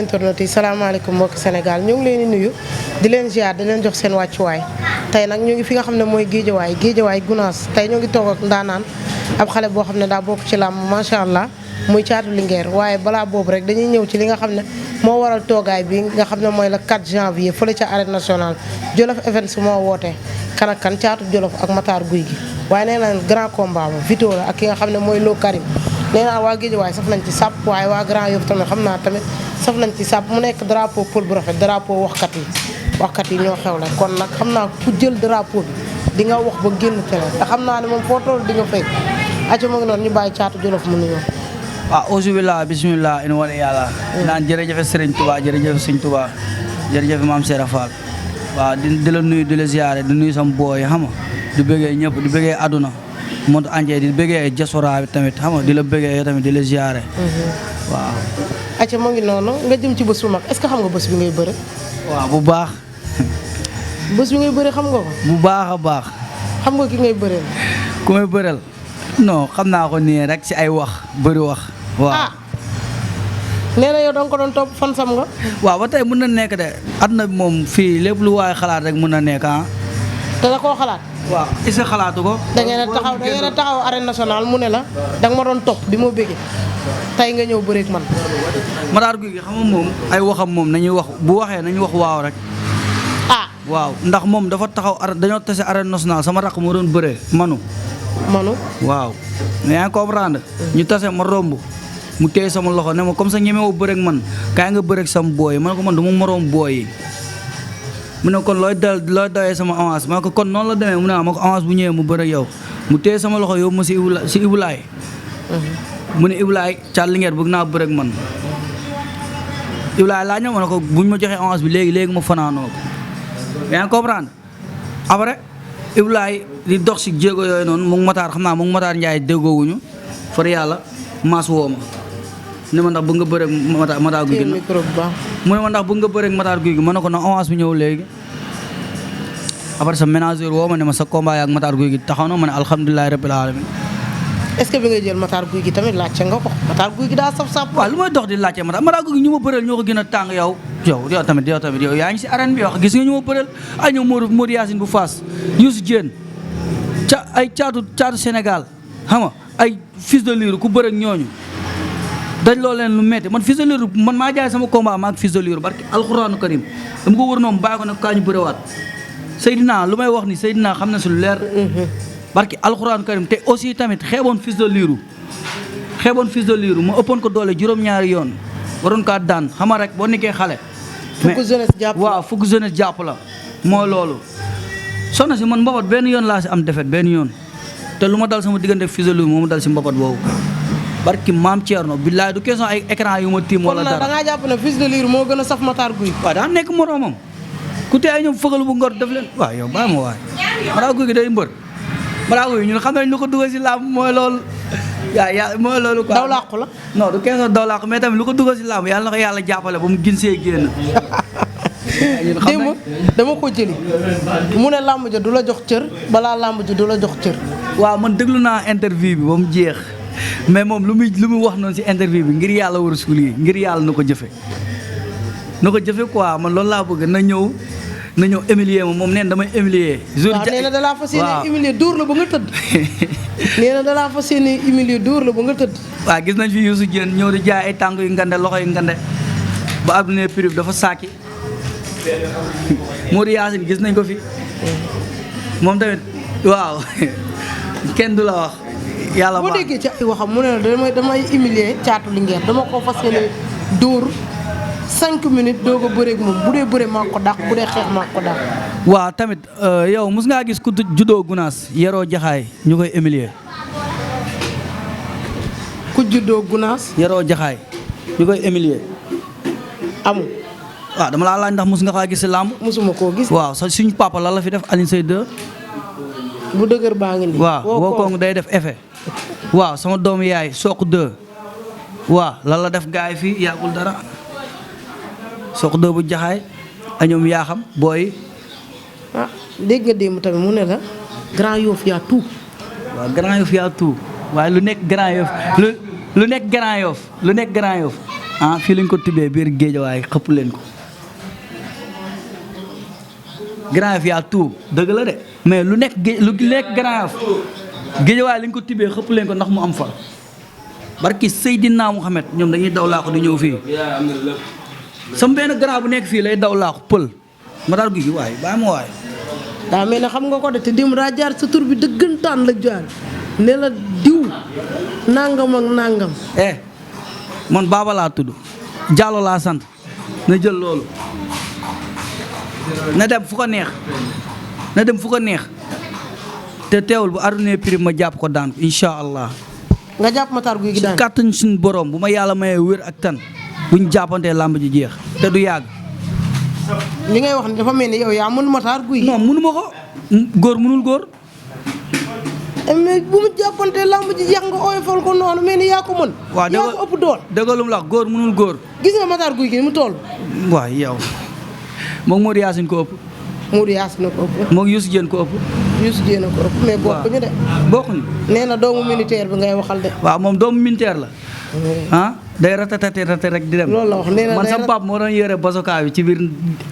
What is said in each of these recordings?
internet yi salaamaaleykum mbokki Sénégal ñu ngi leen di nuyu di leen ziar di leen jox seen wàccuwaay tey nag ñu ngi fi nga xam ne mooy Géejawaay Gunaas tey ñoo ngi toog ak ndaanaan ab xale boo xam ne daa bokk ci làmb macha allah muy Thiatou Linguère waaye balaa boobu rek dañuy ñëw ci li nga xam ne moo waral toogaay bi nga xam ne mooy le 4 janvier fële ca arène nationale Jolof Events moo woote kan ak kan Thiatou Jolof ak Matar Guy gi waaye nee na grand combat ba Vito la ak ki nga xam ne mooy Lo Karim nee naa waa Géejawaay saf nañ ci sàpp waaye waa Grand Yoff tamit xam naa tamit saf nañ ci sàpp mu nekk drapeau pël bu rafet drapeau waxkat yi ñoo xew la kon nag xam naa ku jël drapeau bi di nga wax ba génn télé te xam naa ne moom foo toll di nga fekk aca mu ngi noonu ñu bàyyi Thiatou Jolof mu nuyoo. waaw auzubillah bismillah ina wala yàlla naan jërëjëf Serigne Touba jërëjëf Serigne Touba jërëjëf Mame Serap Fall waaw di la nuyu di la ziare di nuyu sam booy xam nga di bëggee ñëpp di bëggee àdduna monde entier di bëggee diaspora bi tamit xam nga di la bëggee yow tamit di la ziare waaw aca mu ngi noonu nga jëm ci bés bu mag est-ce que xam nga bés bi ngay bëre waaw bu baax bés bi ngay bëre xam nga ko bu baax a baax xam nga ki ngay bëreel ku may bëreel non xam naa ko nii rek si ay wax bëri wax waaw nee na yow danga ko doon topp fan sam nga waaw ba tey mën na nekk de àdduna bi moom fii lépp lu waaye xalaat rek mën na nekk te da koo xalaat waaw est-ce que xalaatu ko da ngeen a taxaw arène nationale mu ne la danga ma doon topp di ma bëggee tey nga ñëw bëreek man Matar Guy gi xam nga moom ay waxam moom nañuy wax bu waxee nañu wax waaw rek waaw ndax moom dafa taxaw dañoo tase arène nationale sama rakk moo doon bëree manu waaw yaa ngi comprendre ñu tase ma romb mu téye sama loxo ne ma comme ça ñemewoo bëreek man kaay nga bëreek sama booy ma ne ko man du ma moroom booy yi mu ne kon looy dawee sama avance ma ne ko kon noonu la demee mu ne ma ko avance bu ñëwee mu bëreek yow mu téye sama loxo yow ma si Ibulaay mu ne Ibulaay Thiatou Linguère bëgg naa bëreek man Ibulaay laa ñëw ma ne ko buñ ma joxee avance bi léegi ma fanaanoo ko yaa ngi comprendre après Ibulaay di dox si jéego yooyu noonu mu ngi Matar xam naa mu ngi Matar Ndiaye déggoowuñu far yàlla maas woo ma ne ma ndax bëgg nga bëreek Matar Guy gi mu ne ma ndax bëgg nga bëreek Matar Guy gi ma ne ko na avance bi ñëw léegi après sa ménageur woo ma ne ma sa combat ak Matar Guy gi taxaw na ma ne alhamdulilah rabbil alamin est-ce que bi ngay jël Matar Guy gi tamit laajte nga ko Matar Guy gi daa saf waaw lu may dox di laajte Matar Guy gi ñu ma bëreel ñoo ko gën a tàng yow tamit yow yaa ngi si arène bi wax gis nga ñu ma bëreel ay ñoom Modou Yacine bu Fass Youssou Diène ay caatu Sénégal xam nga ay Fils de Lirou ku bëreek ñooñu dañ loo leen lu metti man Fils de Lirou man maa jaay sama combat maa ak Fils de Lirou barki alxuraanu karim dama ko wër noonu bàyyi ko nag kaa ñu bërewaat Seydina lu may wax ni Seydina xam na si lu leer barki alxuraanu karim te aussi tamit xeeboon Fils de Lirou ma ëppoon ko doole juróom-ñaari yoon waroon kaa daan xama rek boo nekkee xale fukk jeunesse jàpp la mooy loolu soxna si man mbapat benn yoon laa si am defet benn yoon te lu ma dal sama diggante Fils de Lirou moo ma dal si mbapat boobu barki maam Thierno billaay du question ay écran yu ma tiim wala dara da ngaa jàpp ne Fils de Lirou moo gën a saf Matar Guy waaw daa nekk moroomam ku tee ay ñoom fëgalu bu ngor def leen waaw yow bàyyi ma waay Matar Guy gi day mbër Matar Guy ñun xam nañ lu ko dugal si làmb mooy loolu mooy loolu quoi daw làqu la non du question daw làqu mais tamit lu ko dugal si làmb yàlla na ko yàlla jàppale ba mu gin see génn démb dama ko jëli mu ne làmb ja du la jox cër balaa làmb ja du la jox cër waaw man déglu naa interview bi ba mu jeex mais moom lu muy wax noonu si interview bi ngir yàlla war a suul yi ngir yàlla na ko jëfe quoi man loolu laa bëgg na ñëw humilier ma moom neen damay humilier waaw nee na dalaa fas yéene humilier dóor la ba nga tëdd nee na dalaa fas yéene humilier dóor la ba nga tëdd waaw gis nañ fi Youssou Diène ñëw di jaay ay tànk yu ngande loxo yu ngande ba abdune prib dafa saaki Modou Yacine gis nañ ko fi moom tamit waaw kenn du la wax yàlla boo déggee ci ay waxam mu ne la damay humilier Thiatou Linguère dama ko fas yéene dóor 5 minutes doo ko bëreeg moom bu dee bëree maa ko dàq bu dee xeex maa ko dàq waaw tamit yow mos ngaa gis ku juddoo Gunaas yaroo Jaxaay ñu koy humilier ku juddoo Gunaas yaroo Jaxaay ñu koy humilier amul waaw dama laa laaj ndax mos nga xaa gis si làmb mosuma koo gis waaw suñu papa lan la fi def Alioune Seye 2 bu dëgër baa ngi nii waaw woo koong day def effet waaw sama doomu yaay Sokh 2 waaw lan la def gaay fii yàggul dara Sokh 2 bu Jaxaay a ñoom yaa xam booy dégg nga démb tamit mu ne la Grand Yoff yaa tout waaw Grand Yoff yaa tout waaye lu nekk Grand Yoff lu nekk Grand Yoff ah fii lañ ko tibbee biir géejawaay xëpp leen ko Grand Yoff yaa tuub dëgg la de mais lu nekk Grand Yoff géejawaay lañ ko tibbee xëpp leen ko ndax mu am fa barki Seydina Mouhamed ñoom dañuy daw laaxu di ñëw fii sama benn grand bu nekk fii lay daw laaxu pël Matar Guy gi waay bàyyi ma waay daa mel ne xam nga ko de te dim daa jaar sa tur bi dëggantaan la jaar ne la diw nangam ak nangam. man Baba laa tudd Diallo laa sant na jël loolu na dem fu ko neex na dem fu ko neex te teewul bu arune prix ma jàpp ko daan ko incha allah. nga jàpp Matar Guy gi daan ci kàttan suñu borom bu ma yàlla mayee wér ak tan buñ jàppantee làmb ji jeex te du yàgg. li ngay wax ni dafa mel ni yow yaa mën Matar Guy. non mënu ma ko góor mënul góor. mais bu mu jàppantee làmb ji jeex nga oyofal ko noonu mel ni yaa ko mën. waaw yaa ko ëpp dool. dëggalum la góor mënul góor. gis nga Matar Guy gi ni mu toll. waaw yow moom Modou Yacine ko ëpp. Modou Yacine ko ëpp. moom Youssou Diène ko ëpp. Youssou Diène ko ëpp mais bokkuñu de. bokkuñu. nee na doomu militaire bi ngay waxal de. waaw moom doomu militaire la. ah day ratatate rek di dem. loolu la wax nee na man sama pap moo doon yore basoka bi ci biir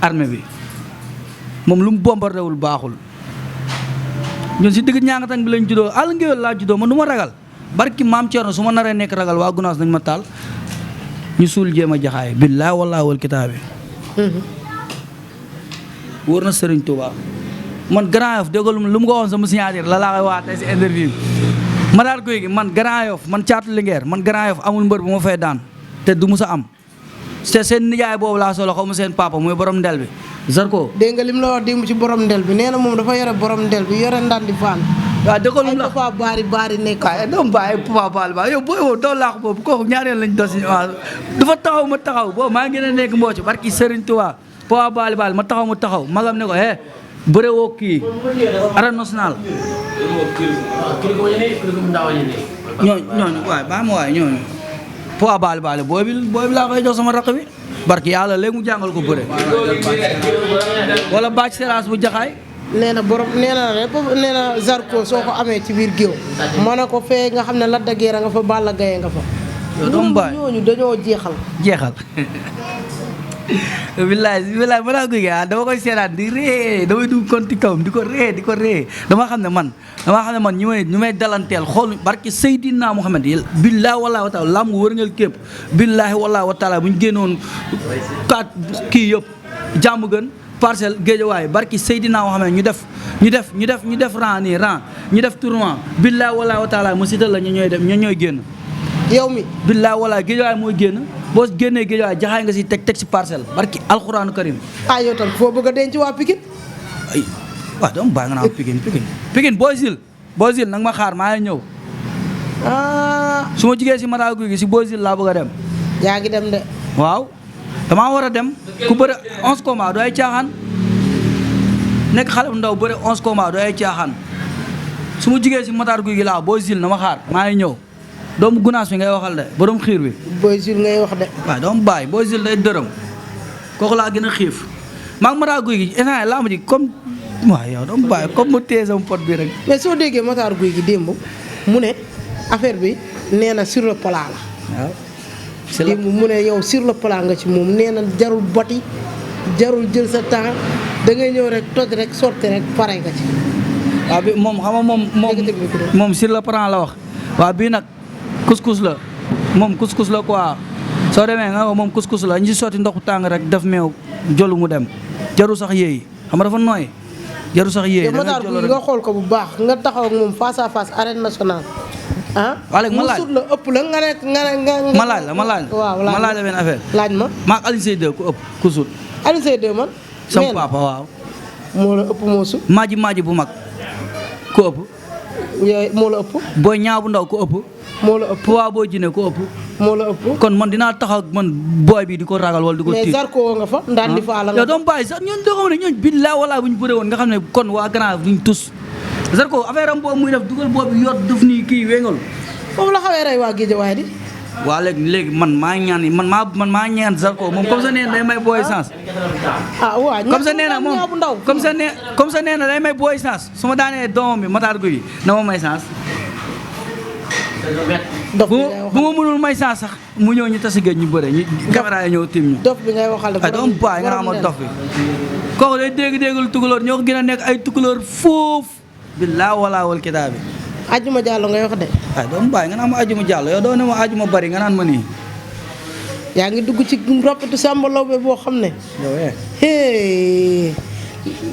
armée bi moom lu mu bombardé wul baaxul. ñun si digg ñaangatang bi lañ juddoo àll ngéwél laa juddoo man du ma ragal barki maam Thierno su ma naree nekk ragal waa Gunaas nañ ma taal ñu suul jéem a jaxaay billaay wallaahi wal kitaabi wóor na Serigne Touba man Grand Yoff déggalum lu mu ko waxoon sama signature la laa koy wax tey si interview bi Matar Guy gi man Grand Yoff man Caatu Linguère man Grand Yoff amul mbër bu ma fay daan te du musa am te seen nijaay boobu laa solo xaw ma seen papa mooy borom ndel bi Zarko. dégg nga lim la wax démb ci borom ndel bi nee na moom dafa yore borom ndel bi yore ndandi faan. waaw déggalum la ay papa baari nekk. waaye doomu bàyyi papa baal ba yow booy woo doo laax boobu kooku ñaareel lañ dos waaw dafa taxaw ma taxaw boobu maa ngi gën a nekk mbooci barki Serigne Touba papa baal ma taxaw ma taxaw magam ne ko bëre woo kii arène nationale ñooñu waay baa ma waay ñooñu poids baali booy bi laa koy jox sama raq bi barki yàlla léegi mu jàngal ko bëre wala bàcc séras bu jaxaay nee na borom nee na Zarko soo ko amee ci biir géew ma ne ko fee nga xam ne Lac de Guiers nga fa Balla Gaye nga fa doomu baay ñooñu dañoo jeexal billaay Matar Guy gi dama koy seetaan di ree damay dugg konti kawam di ko ree dama xam ne man ñu may dalanteel xool barki Seydina Mouhamed billaahi wallaahi wa taala lam wërngal képp billaahi wallaahi wa taala bu ñu génnoon kat kii yëpp jàmm gën Parcelles Guédiawaye barki Seydina Mouhamed ñu def rang ñu def tournoi billaahi wallaahi wa taala mu sital la ñu ñooy génn yow mi billaahi wallaahi Guédiawaye mooy génn boo génnee Guédiawaye jaxaay nga si teg si parcelle barki alxuraanu karim yow tam foo bëgg a denc waa Pikine ay waaw dama bàyyi nga naan Pikine Boy Jules nag ma xaar maa ngi ñëw su ma jigee si Matar Guy gi si Boy Jules laa bëgg a dem yaa ngi dem de waaw damaa war a dem ku bëre 11 combats du ay caaxaan nekk xale bu ndaw bëre 11 combats du ay caaxaan su ma jigee si Matar Guy gi laa Boy Jules na ma xaar maa ngi ñëw doomu Gunaas bi ngay waxal de borom xiir bi Boy Jules ngay wax de waaw doomu bàyyi Boy Jules day dërëm kooku laa gën a xiif maa ngi Matar Guy gi instant laa ma ji comme waaw yow doomu bàyyi comme mu téye sama pot bi rek mais soo déggee Matar Guy gi démb mu ne affaire bi nee na sur le plat la waaw démb mu ne yow sur le plat nga ci moom nee na jarul boti jarul jël sa temps da ngay ñëw rek toj rek sotti rek pare nga ci waaw bi moom xam nga moom sur le plat la wax waaw bii nag couscous la moom couscous la quoi soo demee nga moom couscous la ñu si sotti ndoxu tàng rek def meew jolu mu dem jaru sax yéey xam nga dafa nooy jaru sax yéey Matar Guy nga xool ko bu baax nga taxaw ak moom face à face arène nationale waa léegi ma laaj mu sut la ëpp la nga nekk nga ma laaj la benn affaire laaj ma maa ak Alioune Seye 2 ku ëpp ku sut Alioune Seye 2 man sama papa waaw moo la ëpp moo sut maaji bu mag ku ëpp yooyu moo la ëpp booy ñaaw bu ndaw ku ëpp moo la ëpp poids boo jine ku ëpp moo la ëpp kon man dinaa taxaw ak man booy bi di ko ragal wala di ko tiit mais Zarko nga fa ndaan di fa la yow doom bàyyi sax ñun doo xam ne ñooñu billaa wala bu ñu bëree woon nga xam ne kon waa Grand duñ tus Zarko affaire am boobu muy def dugal boobu yor def nii kii wéngal foofu la xawee rey waa Guédiawaye di waa léegi man maa ñaan maa ñaan Zarko moom comme ça nee na day may booy sens waaw comme ça nee na moom comme ça nee na day may booy sens su ma daanee doomam bi Matar Guy na ma may sens dof bu bi ngay bu waxal ma mënul may saa sax mu ñëw ñu tasi géej ñu bëre ñu caméra yi ñëw tim ñu. dof bi ngay waxal de ay doom baay nga xam dof bi kooku day dégg-déggul tukulóor ñoo ko gën a nekk ay tukulóor foofu billaa wala wal kitaab bi ajuma jàllo ngay wax de ay doom baay nga naan ma ajuma jàll yow doo ne ma ajuma bari nga naan ma nii yaa ngi dugg ci roppatu Samba Lawbe boo xam ne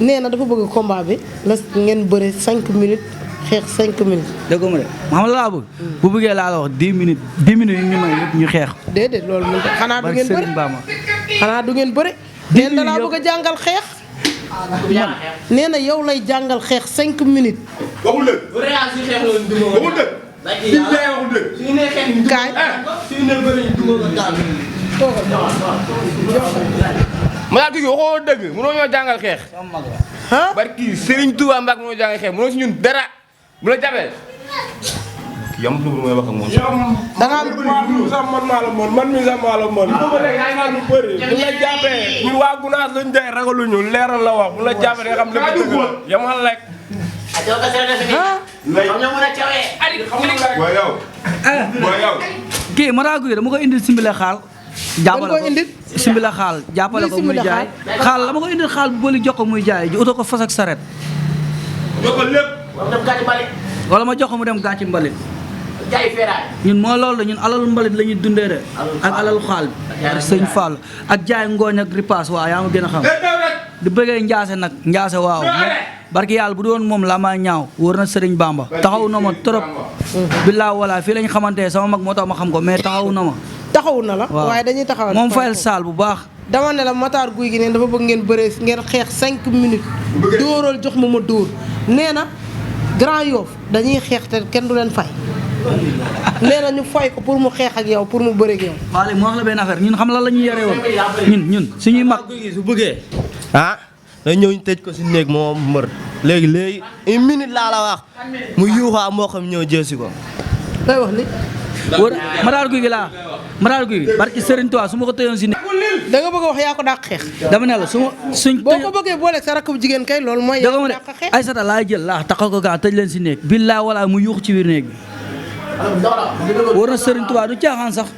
nee na dafa bëgg combat bi la ngeen bëre 5 minutes xeex 5 minutes dégg ma de ma xam la laa bëgg bu bëggee laa la wax 10 minutes 10 minutes yi ñu may yëpp ñu xeex déedéet loolu mënut a xanaa du barke ngeen bëre Serigne Bamba xanaa du ngeen bëre Dix nee na laa minutes bëgg a jàngal xeex nee na yow lay jàngal xeex 5 minutes waxul dëgg. waxul dëgg. billaay waxul dëgg. kaay Matar Gueye waxoo dëgg mënoo ñoo jàngal xeex. ah barki Serigne Touba Mbacke mënoo jàngal xeex mënoo si ñun dara bu la jàppee. yam lu mooy wax ak moom. da nga am sax man maa la mën man mi sax maa la mën. bu la bëri bu la jàppee ñun waa Gunaas lañ dee ragaluñu leeral la wax bu la jàppee nga xam lépp dëgg la yamal rek. waaw yow. waaw yow. kii Matar Gueye dama ko indil simbile xaal jàppale koy indil? simbile xaal jàppale ko muy simbile jaay xaal la ma ko indil xaal bu bëri jox ko muy jaay ji uto ko fas ak saret jox ko lépp. wala ma jox ko mu dem gàcci mbalit ñun moo loolu la ñun alalu mbalit la ñuy dundee de ak alalu xaal bi ak sëñ Fall ak jaay ngooñ ak ripaas waaw yaa ma gën a xam di bëggee njaase nag njaase waaw barki yàlla bu doon moom la ma ñaaw wóor na Sëriñ Bamba taxaw na ma trop billaa wala fii lañ xamante sama mag moo tax ma xam ko mais taxaw na ma taxawu na la waaw waaye dañuy taxawal moom fayal saal bu baax dama ne la Matar Gueye gi neen dafa bëgg ngeen bëree ngeen xeex 5 minutes dóoral jox ma dóor nee na Grand Yoff dañuy xeex te kenn du leen fay nee na ñu fay ko pour mu xeex ak yow pour mu bëre ak yow waaw léegi moo wax la benn affaire ñun xam lan la ñuy yore woon ñun suñuy mag Guy gi su bëggee ah da ñëw ñu tëj ko si néeg moo mër léegi une minute laa la wax mu yuuxaa moo xam ñëw jësi ko lay wax ni wóor Matar Gueye gi laa Matar Gueye gi barki Serigne Touba su ma ko tëjoon si ne da nga bëgg a wax yaa ko dàq xeex dama ne la su ma suñ boo ko bëggee booleeg sa rakk bu jigéen kay loolu mooy yaa dama ko ne dàq xeex Aïssata laay jël laa taxal ko gaa tëj leen si néeg billaa wala mu yuux ci biir néeg bi wóor na Serigne Touba du caaxaan sax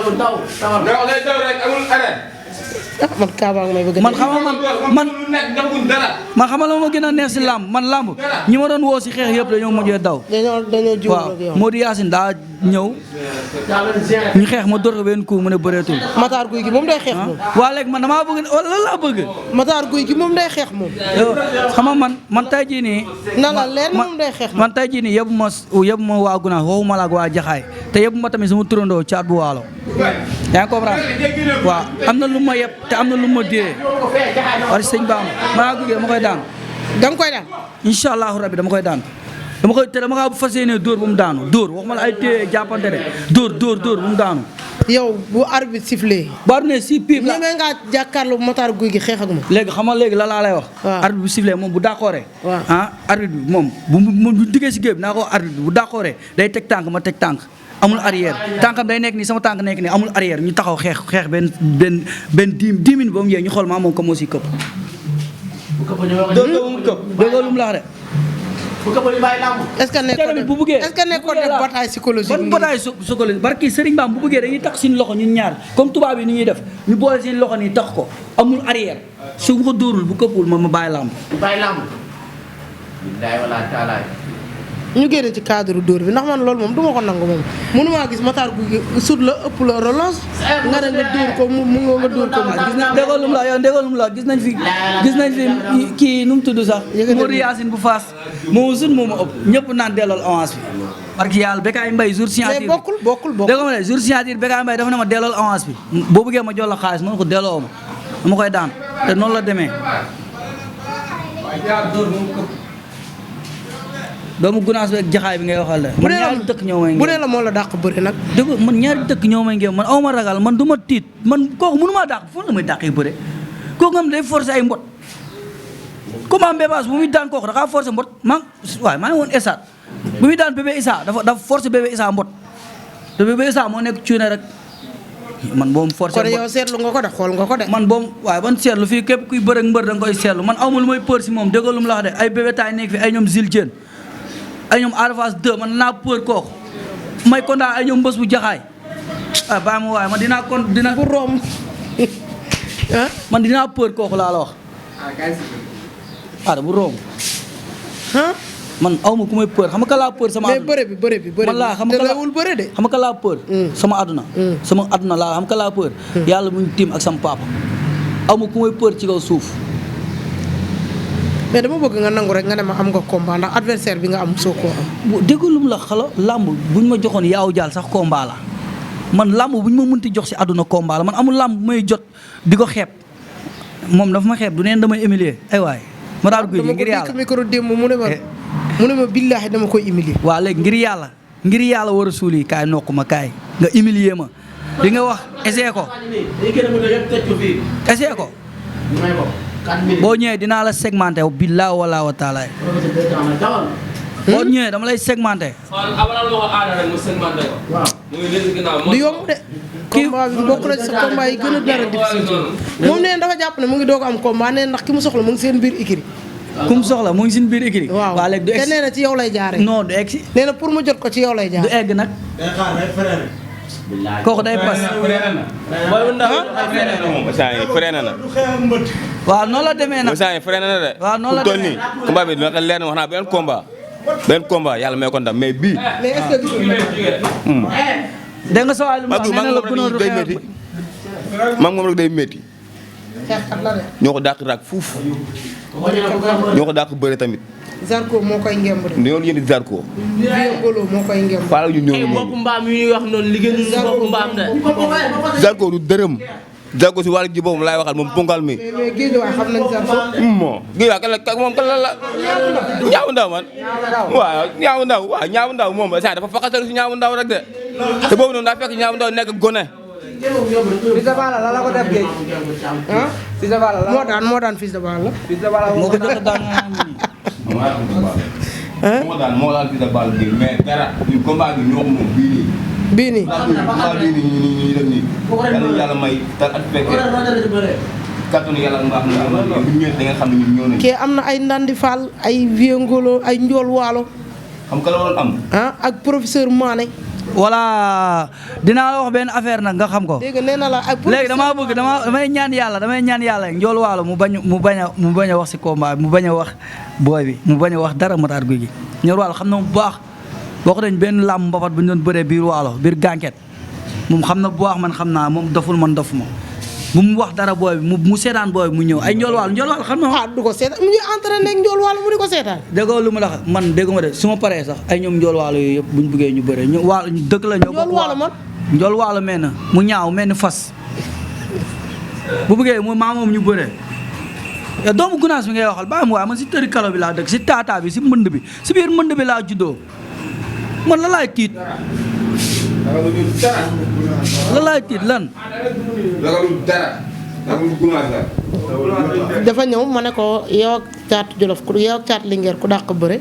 ndax lay daw rek amul arrêt. ah man Kaaba nga may bëgg man xam nga man lu nekk deful dara. man xam nga la ma gën a neex si làmb man làmb ñi ma doon woo si xeex yëpp dañoo mujjee daw dañoo jiw waaw ak yow Modou Yacine daa ñëw ñu xeex ma dóor ko benn coup mu ne bëreetul Matar Gueye gi moom day xeex moom waa léegi man damaa bëgg wala lan laa bëgg Matar Gueye gi moom day xeex moom yow xam nga man tey jii nii na la leer na moom day xeex moom man tey jii nii yëpp ma waa Gunaas waxuma la ak waa Jaxaay te yëpp ma tamit sama turandoo caat bu waalo yaa ngi comprendre waaw am na lu ma yëpp te am na lu ma dee war sëñ Bamba Matar Gueye dama koy daan da nga koy daan incha allahu rabbi dama koy daan dama kaa fas yéene dóor bu mu daanu dóor waxuma la ay téye jàppante de dóor bu mu daanu yow bu arbitre sifflé bar ne si piib la ñeme ngaa jàkkaarloo Matar Gueye gi xeex ak moom léegi xam nga léegi la laa lay wax waaw arbitre bu sifflé moom bu d'accordé waaw ah arbitre bi moom bu diggee si géej bi naa ko arbitre bi bu d'accordé day teg tànk ma teg tànk amul arrière tànkam day nekk nii sama tànk nekk nii amul arrière ñu taxaw xeex benn 10 minutes ba mu yee ñu xool maa moom ko moo si këpp déggoo lu mu la wax de est-ce que tamit bu bëggee est-ce que nekkoon def bataille psychologique ban bataille psychologique barki Serigne Bam bu bëggee dañuy tax suñu loxo ñun ñaar comme tubaab yi ni ñuy def ñu boole seen loxo nii tax ko amul arrière su bu ko dóorul bu këppul ma bàyyi lamb ñu génne ci cadre dóor bi ndax man loolu moom du ma ko nangu moom mënumaa gis Matar Gueye gi sut la ëpp la relance nga ne nga dóor ko mu nga dóor ko mu gis nañ déggoo lu mu la yow déggoo lu mu la gis nañ fi kii nu mu tudd sax Modou Yacine bu Faas moo sut moo ma ëpp ñëpp naan dellool avance bi parce que yàlla Bécaye Mbaye jour signature mais bokkul déggoo ma ne jour signature Bécaye Mbaye dafa ne ma dellool avance bi boo bëggee ma jox la xaalis ma ne ko delloo ma dama koy daan te noonu la demee doomu Gunaas bi ak Jaxaay bi ngay waxal la man ñaari dëkk ñoo may bu dee la moo la dàq bëri nag dëgg man ñaari dëkk ñoo may ngeen man aw ma ragal man du ma tiit man kooku mënu maa dàq foofu la may dàqee bëre kooku nga xam day forcer ay mbot comment Mbébaas bu muy daan kooku dafa forcer mbot maa ngi woon Essa bu muy daan bébé Issa dafa forcer bébé Issa mbot te bébé Issa moo nekk cuune rek man boobu forcer kon yow seetlu nga ko de xool nga ko de man boobu waaye ban seetlu fii képp kuy bëre ak mbër da nga koy seetlu man awma lu may peur si moom dégg lu mu la wax de ay bébé taay nekk fi ay ñoom Zil Dieng ay ñoom Arafas 2 man naa peur kooku may kontaan ay ñoom mbës bu jaxaay ah baa ma waaye man dina bu romb ah man dinaa peur kooku laa la wax bu romb ah man aw ma ku may peur xam nga ka laa peur sama mais àdduna bëre bi man laa xam nga lawul bëre de xam nga ka laa peur sama àdduna sama àdduna laa xam nga ka laa peur yàlla mu ñu tiim ak sama papa aw ma ku may peur ci kaw suuf mais dama bëgg nga nangu rek nga ne ma am nga combat ndax adversaire bi nga am soo koo am déggu lu mu la xala làmb bu ñu ma joxoon yaaw jaal sax combat la man làmb bu ñu ma mënti jox si àdduna combat la man amul làmb bu may jot di ko xeeb moom dafa ma xeeb du neen damay humilier ay waay ma daal guy gi ngir yàlla dama ko dégg micro démb mu ne ma billaahi dama koy humilier waaw léegi ngir yàlla war a suul yi kaay nokku ma kaay nga humilier ma di nga wax essayé ko essayé ko boo ñëwee dinaa la segmenté billaahi wala wa taala boo ñëwee dama lay segmenté du yomb de combat bi bokk na ci sa combat yi gën a dara difficile moom neen dafa jàpp ne mu ngi doog am combat neen ndax ki mu soxla mu ngi seen biir écurie kum soxla mu ngi seen biir écurie waaw léegi du egg te nee na ci yow lay jaare non du egg si nee na pour mu jot ko ci yow lay jaar du egg nag kooku day pas freiné na waaw noonu la demee nag freiné na de waaw noonu la toll nii combat bi dina ko leer na wax naa benn combat yàlla may ko ndam mais bii mais est-ce que dégg nga sa waay lu mu wax Badou nee na la gënoon day métti moom rek day métti xeexkat la de ñoo ko dàq raak fuuf ñoo ko dàq bëre tamit Zarko moo koy ngemb de ñoo yëndi Zarko Vieux Golo moo koy ngemb faala ñu ñëw bopp mbaam yi ñuy wax noonu liggéey ñu bopp mbaam de. Zarko du dërëm Zarko si wàllu ji boobu laay waxal moom ponkal mi mais géej waay xam nañ Zarko moo gi waa moom kan la ñaaw ndaw man waaw ñaaw ndaw ñaaw ndaw moom sa dafa faqatal si ñaaw ndaw rek de te boobu noonu daa fekk ñaaw ndaw nekk gone Fils de Balla la ko def géej. ah Fils de Balla moo daan Fils de Balla Fils de Balla moo ko jot a daan moo daan Fils de Balla bi mais dara ñu combat bi ñoo ko moom bii nii bii nii combat bii nii ñu def nii yàlla may tal at fekkee kattanu yàlla nga xam ne bu ñëwee da nga xam ne ñun ñoo nañ kii am na ay Ndandi Fall ay Vieux Golo ay Njool Waalo xam ka la waroon am ak professeur Mané voilà dinaa la wax benn affaire nag nga xam ko dégg nga nee na la ay léegi damaa bëgg damay ñaan yàlla njool waalo mu bañ a wax si combat bi mu bañ a wax booy bi mu bañ a wax dara Matar Guy gi njool waalo xam na bu baax bokk nañ benn làmb mbapat bu ñu doon bëree biir waalo biir gànket moom xam na bu baax man xam naa moom doful man dofuma bu mu wax dara booy bi mu seetaan booy bi mu ñëw ay njool waalo xam na du ko seetaan mu ngi entraîné ak Njool Waalo mu di ko seetaan déggoo lu ma la wax man déggu ma de su ma paree sax ay ñoom njool waalo yooyu yëpp bu ñu bëggee ñu bëree ñu waalo dëkk la ñoo Njool Waalo man njool waalo mel na mu ñaaw mel ni fas bu bëggee mu maa moom ñu bëree yow doomu gunaas bi ngay waxal bàyyi mu waaye man si tëri kalo bi laa dëkk si taataa bi si mbënd bi si biir mbënd bi laa juddoo man la laay tiit lan dafa ñëw ma ne ko yow ak caatu Jolof yow ak caatu Linguère ku dàq bëre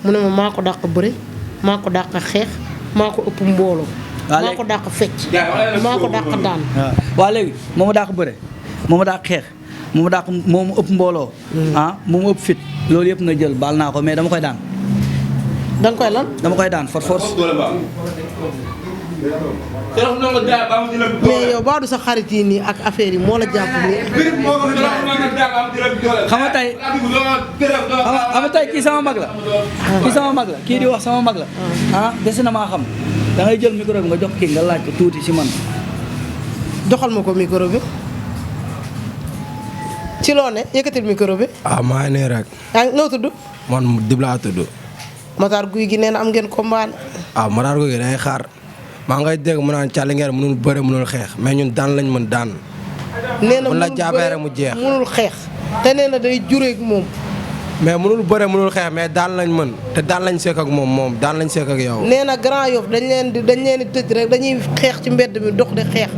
mu ne ma maa ko dàq bëre maa ko dàq xeex maa ko ëpp mbooloo maa ko dàq fecc maa ko dàq daan waaw léegi moo ma dàq bëre moo ma dàq xeex moo ma dàq moo ma ëpp mbooloo moo ma ëpp fit loolu yëpp na jël baal naa ko mais dama koy daan da nga koy lan dama koy daan force mais yow baadu sa xarit yi nii ak affaire yi moo la jàpp nii xam nga tey kii sama mag la kii di wax sama mag la dese na maa xam da ngay jël micro bi nga jox kii nga laaj ko tuuti si man joxal ma ko micro bi ci loo ne yëkkatil micro bi maa ngi nii rek noo tudd man Dib laa tudd Matar Guy gi nee na am ngeen combat Matar Guy gi day xaar maa ngay dégg mu naan Thialy Nguer mënul bëre mënul xeex mais ñun daan lañ mën daan nee na mun la jàppee rek mu jeex mënul xeex te nee na day jureeg moom mais mënul bëre mënul xeex mais daan lañ mën te daan lañ sekk ak moom daan lañ sekk ak yow nee na Grand Yoff dañ leen di tëj rek dañuy xeex ci mbedd mi dox di xeex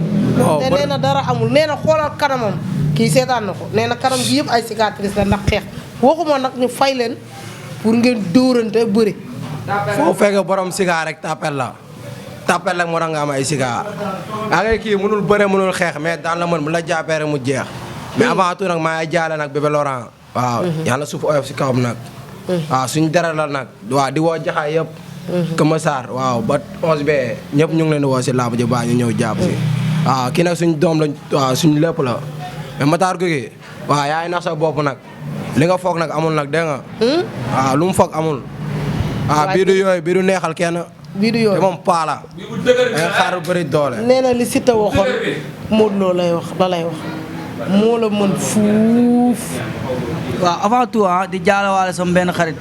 te nee na dara amul nee na xoolal kanamam kii seetaan na ko nee na kanam gi yëpp ay cicatrice la ndax xeex waxuma nag ñu fay leen pour ngeen dóorante bëri foo fekk borom siga rek tapel la moo tax nga am ay siga yaa ngay kii mënul bëre mënul xeex mais daan la mën mu la jàppee rek mu jeex mais avant tout nag maa ngi jaale nag bébé Laurent waaw yàlla suuf oyof si kawam nag waaw suñu dara la nag waaw di woo jaxaay yëpp Kama Sarr waaw ba 11 bee ñëpp ñu ngi leen di woo si làmb ji baa ñu ñëw jàpp si. waaw kii nag suñ doom lañ waaw suñ lépp la mais Matar Gueye waaw yaa ngi nax sa bopp nag li nga foog nag amul nag dégg nga. waaw lu mu foog amul. waaw bii du yooyu bii du neexal kenn. bii du yooyu te moom paala. da xaar bëri doole. nee na li Siteu waxoon Modou Lo lay wax la lay wax moo la mën fuuf. waaw avant tout di jaalewaale sama benn xarit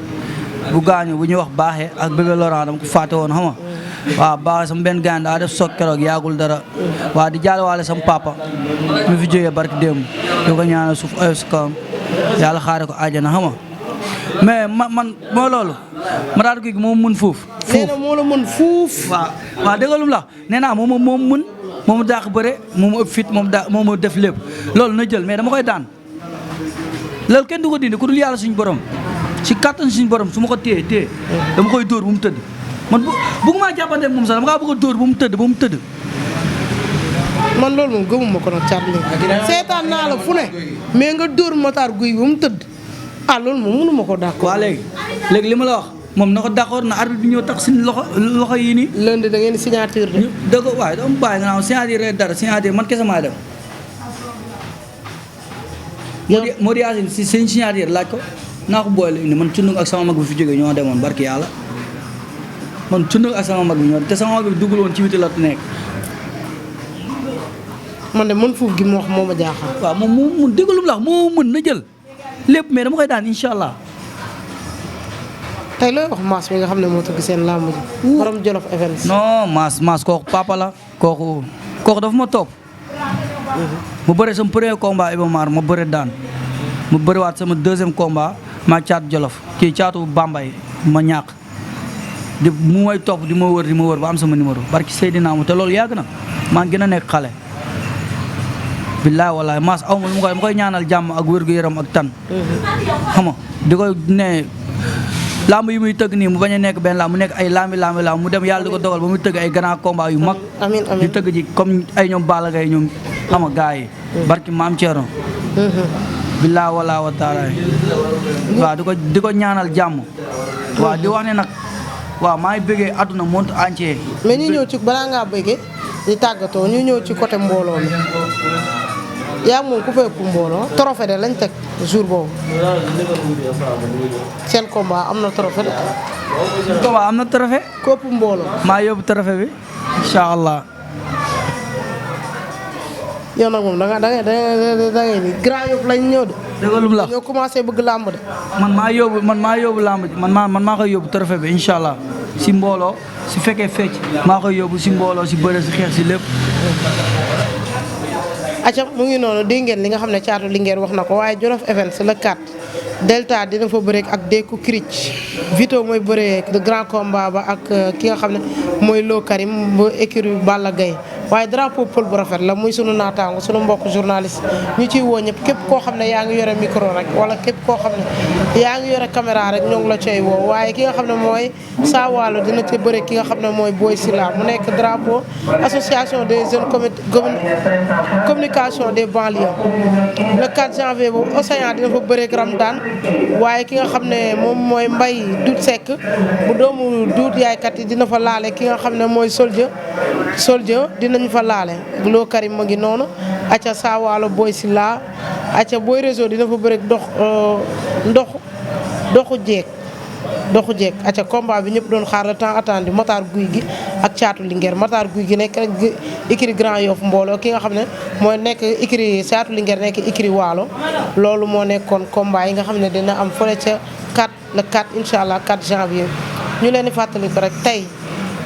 bu gaañu bu ñuy wax baaxee ak bébé Laurent dama ko fàtte woon xam nga waaw baaxee sama benn gaañ daa def soog keroog yaagul dara waaw di jaalewaale sama papa mi fi jógee barki démb di ko ñaanal suuf oyof si kawam yàlla xaare ko àjjana xam nga mais man moo loolu Matar Gueye moom mën fuuf. nee na moo la mën fuuf. waaw dëggalum la nee naa moom mën moom daax bëre moom ëpp fit moom def lépp loolu na jël mais dama koy daan loolu kenn du ko dindi ku dul yàlla suñu borom si kattan suñu borom su ma ko téye dama koy dóor bu mu tëdd man bëgguma jàppante moom sax dama kaa bëgg a dóor bu mu tëdd man loolu moom gëmuma ko nag caat li seetaan naa la fu ne mais nga dóor Matar Gueye ba mu tëdd loolu moom mënuma ko d'accord. waaw léegi li ma la wax moom na ko d'accord na arbitre bi ñëw tax suñu loxo yii nii. lundi da ngeen di signature de. dëgg waaye dama bàyyi nga naan signature dara signature man kese maa dem. Modou Yacine si seen signature laaj ko naa ko boole indi man cundug ak sama mag bi fi jógee ñoo demoon barki yàlla man cundug ak sama mag bi ñoo te sama mag bi duggul woon ci biti la nekk. man de mën fuuf gi mu wax moo ma jaaxal. waaw moom moo mun déggalum la moo mën na jël lépp mais dama koy daan incha allah. tey looy wax Mass mi nga xam ne moo tëgg seen làmb ji. borom Jolof Events. non Mass kooku papa la kooku dafa ma topp. mu bëre sama premier combat Iba Mar ma bëre daan mu bëriwaat sama deuxième combat ma caat Jolof kii caatu Bambay ma ñàkk di mu may topp di ma wër ba am sama numéro barki Seydina mu te loolu yàgg na maa ngi gën a nekk xale. billaay wallaay Mass aw ma lu ma koy ñaanal jàmm ak wér-gu-yaram ak tan xam nga di koy ne lamb yi muy tëgg nii mu bañ a nekk benn lamb mu nekk ay lambi mu dem yàlla di ko dogal ba muy tëgg ay grand combat yu mag. amiin di tëgg ji comme ay ñoom Balla Gaye ñoom xam nga gars yi. barki maam Thierno. billaay wallaay wa taala waaw di ko ñaanal jàmm. waaw di wax ne nag waaw maa ngi bëggee àdduna monde entier. mais ñu ñëw ci balaa ngaa bëggee di tàggatoo ñu ñëw ci côté mbooloo mi. yaa moom ku fay mbooloo trophée de lañ teg jour boobu seen combat am na trophée de. combat am na trophée. képp mbooloo. maa yóbbu trophée bi incha allah. yow nag moom da ngay ni Grand Yoff lañ ñëw de. dëggalum la ñoo commencé bëgg làmb de. man maa yóbbu làmb ji man maa koy yóbbu trophée bi incha allah si mbooloo si fekkee fecc maa koy yóbbu si mbooloo si bëre si xeex si lépp. acca mu ngi noonu dégg ngeen li nga xam ne Caatu Linguère wax na ko waaye Jolof Events le 4 Delta dina fa bëreek ak Deku Kric Vito mooy bëreek de grand combat ba ak ki nga xam ne mooy Lo Karim ba écurie Balla Gaye waaye drapeau pël bu rafet la muy sunu naataango sunu mbokk journaliste ñu ciy woo ñëpp képp koo xam ne yaa ngi yore micro rek wala képp koo xam ne yaa ngi yore caméra rek ñoo ngi la coy woo waaye ki nga xam ne mooy Saa Waalo dina ci bëreek ki nga xam ne mooy Boy Sila mu nekk drapeau association des jeunes communication des banlieues le 4 janvier boobu Océan dina fa bëreek Ramdan waaye ki nga xam ne moom mooy Mbay Dut Seck bu doomu duut yaaykat yi dina fa laale ki nga xam ne mooy Soldier dinañ fa laale Lo Karim ma ngi noonu acca Saa Waalo Boy Sila acca Boy Réseau dina fa bëreek doxu jeeg acca combat bi ñëpp doon xaar le temps attendu Matar Gueye gi ak Caatu Linguère Matar Gueye gi nekk rek écurie Grand Yoff mbooloo ki nga xam ne mooy nekk écurie Caatu Linguère nekk écurie Waalo loolu moo nekkoon combat yi nga xam ne dina am fële ca le 4 incha allah 4 janvier ñu leen di fàttali ko rek tey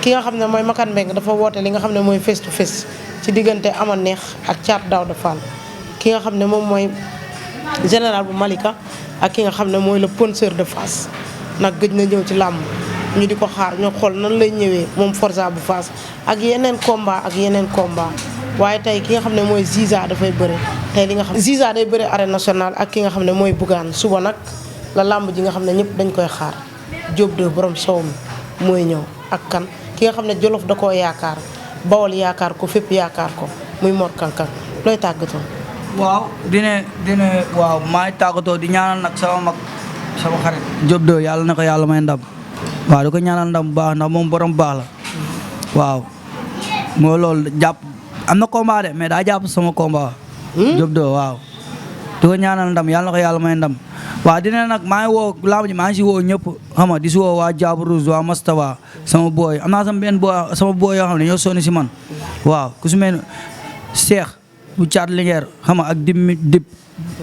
ki nga xam ne mooy Makan Mbeng dafa woote li nga xam ne mooy face to face ci diggante Ama Neex ak Caat Daouda Fall ki nga xam ne moom mooy général bu Malika ak ki nga xam ne mooy le penseur de Fass nag gëj na ñëw ci làmb ñu di ko xaar ñoo xool nan lay ñëwee moom Forza bu Fass ak yeneen combat waaye tey ki nga xam ne mooy Ziza dafay bëre tey li nga xam Ziza day bëre arène nationale ak ki nga xam ne mooy Bougane suba nag la làmb ji nga xam ne ñëpp dañ koy xaar Diop de borom sow mi mooy ñëw ak kan ki nga xam ne Jolof da koo yaakaar Bawol yaakaar ko fépp yaakaar ko muy Mor Kankang looy tàggatoo. waaw dina waaw maa ngi tàggatoo di ñaanal nag sama mag sama xarit Diop de yàlla na ko yàlla may ndam waaw di ko ñaanal ndam bu baax ndax moom borom baax la waaw moo loolu jàpp am na combat de mais daa jàpp sama combat. Diop do waaw di ko ñaanal ndam yàlla na ko yàlla may ndam waaw dina nag maa ngi woo lamb ji maa ngi si woo ñëpp xam nga di si woo waa Diaby Rouge waa Mastaba sama booy am naa sama benn booy sama booy yoo xam ne ñoo sonni si man waaw ku su mel Cheikh bu caat Linguère xam nga ak dib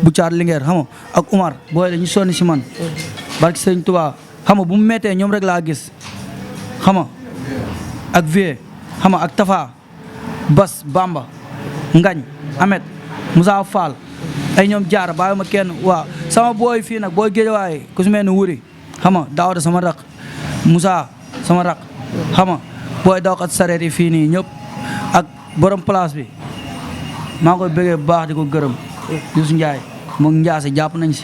bu caat Linguère xam nga ak Umar booy dañu sonni si man barki Sëñ Tuubaa xam nga bu mu méttee ñoom rek laa gis xam nga ak Vie xam nga ak Tafa Bas Bamba Ngañ Amet Moussa Fall ay ñoom jaar bàyyi ma kenn waaw sama booy fii nag booy Géejawaay ku su mel ne Wuri xam nga Daawda sama rak Moussa sama rak xam nga booy dawkat sareet yi fii nii ñëpp ak borom place bi maa ngi koy bëggee bu baax di ko gërëm Youssou Ndiaye moom Ndiasse jàpp nañ si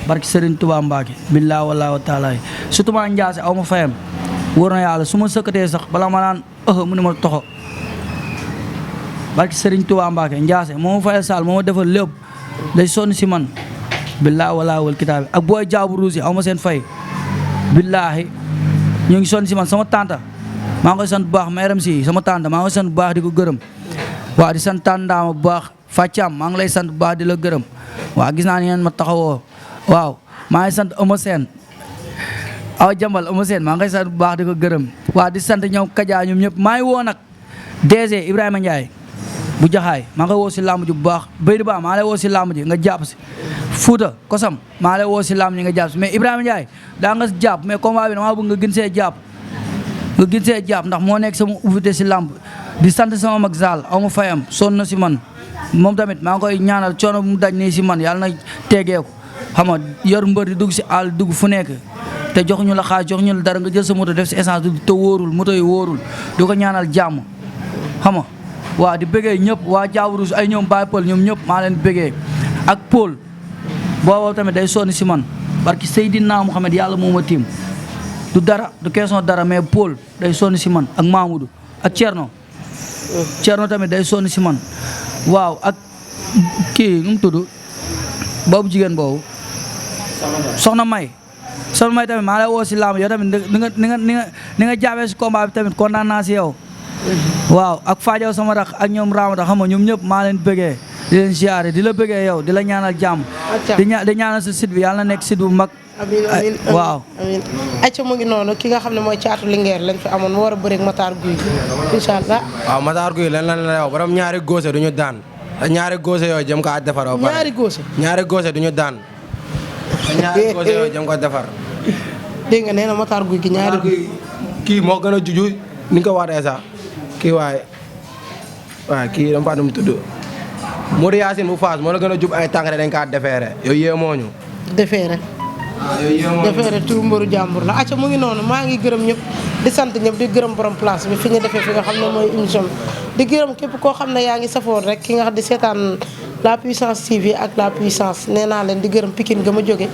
barki Serigne Touba Mbacke billaa wallaahi wa taala surtout maa Ndiasse aw ma fayam wóor na yàlla su ma sëkkatee sax bala ma naan mu ne ma toxo barki Serigne Touba Mbacke Ndiasse moo ma fayal saal moo ma defal lépp day sonn si man billaa wallaahi wal kitaabi ak booy Diaby Rouge aw ma seen fay billaahi ñu ngi sonn si man sama tante maa ngi koy sant bu baax meeram si sama tante maa ngi koy sant bu baax di ko gërëm waaw di sant tàndaama bu baax Fàccam maa ngi lay sant bu baax di la gërëm waaw gis naa ni ngeen ma taxawoo waaw maa ngi sant Eumeu Sène aw jambal Eumeu Sène maa ngi koy sant bu baax di ko gërëm waaw di sant ñoom Kaja ñoom ñëpp maa ngi woo nag DG Ibrahima Ndiaye bu jaxaay maa ngi koy woo si làmb ji bu baax Baydi Ba maa lay woo si làmb ji nga jàpp si Fouta Kosam maa lay woo si làmb ji nga jàpp si mais Ibrahima Ndiaye daa nga jàpp mais combat bi damaa bëgg nga gën see jàpp nga gën see jàpp ndax moo nekk sama ubbite si làmb di sant sama mag Zal aw ma fayam sonn na si man moom tamit maa ngi koy ñaanal coono mu daj nii si man yàlla na tegeeku xam nga yor mbër di dugg si àll dugg fu nekk te jox ñu la xaaj jox ñu la dara nga jël sa moto def si essence te wóorul moto yi wóorul di ko ñaanal jàmm xam nga waaw di bëggee ñëpp waa Diaby Rouge ay ñoom Baye Paul ñoom ñëpp maa leen bëggee ak Paul boobu tamit day sonn si man parce que Seydina Mouhamed yàlla moo ma tiim du dara du question dara mais Paul day sonn si man ak Mamoudou ak Thierno tamit day sonn si man waaw ak kii nu mu tudd boobu jigéen boobu soxna May tamit maa lay woo si làmb yow tamit ni nga jaabee si combat bi tamit kontaan naa si yow waaw ak Fadiaw sama rak ak ñoom Ramata xam nga ñoom ñëpp maa leen bëggee di leen siyaare di la bëggee yow di la ñaanal jàmm di ñaanal sa site bi yàlla na nekk site bu mag amiin waaw amiin acca mu ngi noonu ki nga xam ne mooy caatu Linguère lañ fi amoon mu war a bëreeg Matar Gueye incha allah waaw Matar Gueye lan la yow borom ñaari góose duñu daan te ñaari góose yooyu jëm ko a defar ba pare ñaari góose duñu daan te ñaari góose yooyu jëm ko defar dégg nga nee na Matar Gueye gi ñaari kii moo gën a juju ni nga ko waxee sax kii waaye kii dama fàttali mu tudd Modou Yacine bu Faas moo la gën a jub ay tànk dañ kaa defeere yooyu yéemoo ñu defeere turu mbëru jàmbur la acca mu ngi noonu maa ngi gërëm ñëpp di sant ñëpp di gërëm borom place bi fi ñu defee fi nga xam ne mooy émission bi di gërëm képp koo xam ne yaa ngi safoon rek ki nga xam di seetaan la puissance TV ak la puissance nee naa leen di gërëm Pikine ga ma jóge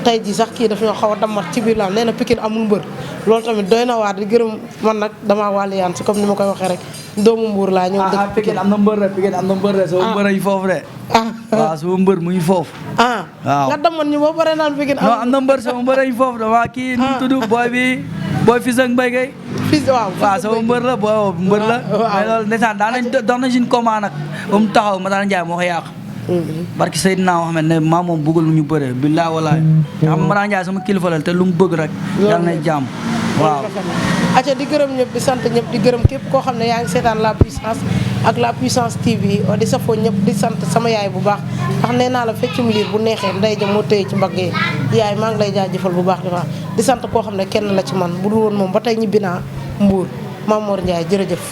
tey ji sax kii dafa ñoo xaw a dammat ci biir la nee na Pikine amul mbër loolu tamit doy na waar di gërëm man nag damaa wàllu yaan si comme ni ma koy waxee rek doomu Mbuur laa ñëw dëkk Pikine am na mbër rek Pikine am na mbër rek sama mbër yi foofu de waaw sama mbër mu ngi foofu waaw nga dammat ñu boo pare naan Pikine non am na mbër sama mbër yi foofu de waa kii nu mu tudd booy fils ak Mbaye Gueye waaw sama mbër la booy mbër la mais loolu ndeysaan daan nañ dox nañ suñu combat nag ba mu taxaw Matar Ndiaye moo ko yàq barki Seydina Mohamed ne maa moom bëggul ñu bëree billaay walaay xam Matar Ndiaye sama kilifa la te lu mu bëgg rek yàlla na jàmm waaw acca di gërëm ñëpp di sant ñëpp di gërëm képp koo xam ne yaa ngi seetaan la puissance ak la puissance TV di safoo ñëpp di sant sama yaay bu baax ndax nee naa la feccum liir bu neexee nday ja moo tëye ci mbagg yi yaay maa ngi lay jaajëfal bu baax di sant koo xam ne kenn la ci man bu dul woon moom ba tey ñibbi naa Mbuur Mamour Ndiaye jërëjëf